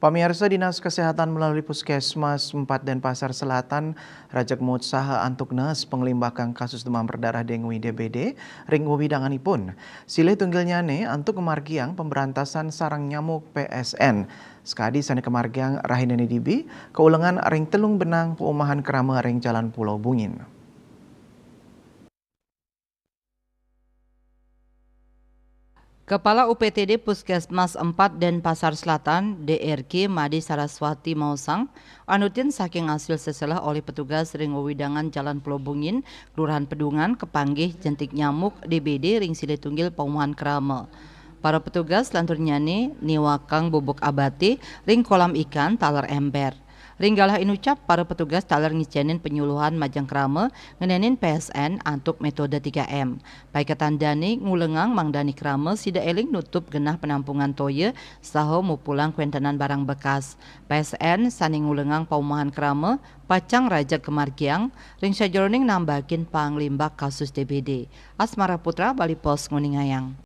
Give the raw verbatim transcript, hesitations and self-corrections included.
Pamiarsa, Dinas Kesehatan melalui Puskesmas empat Denpasar Selatan rajag mautsaha antuk nees panglimbakan kasus demam berdarah dengue D B D ring wewidanganipun. Silih tunggilnyane antuk ngamargiang pemberantasan sarang nyamuk P S N. Sakadi sane kamargiang rahinane dibi, kaulengan ring telung benang paumahan krama ring Jalan Pulau Bungin. Kepala U P T D Puskesmas empat Denpasar Selatan, D R K, Made Saraswati maosang, anutin saking asil seselah olih petugas ring wewidangan Jalan Pulau Bungin, Kelurahan Pedungan, kapanggih jentik nyamuk D B D ring silih tunggil paumahan krama. Para petugas lanturnyane niwakang bubuk abati ring kolam ikan taler ember. Ring galah inucap, para petugas taler ngicenin penyuluhan majeng krama ngenenin P S N antuk metode tiga M. Paiketan dane ngulengang mangdane krama sida eling nutup genah penampungan toya saha mupulang kwentenan barang bekas. P S N sane ngulengang paumahan krama pacang rajag kamargiang ring sajeroning nambakin panglimbak kasus D B D. Asmara Putra, Bali Post, nguningayang.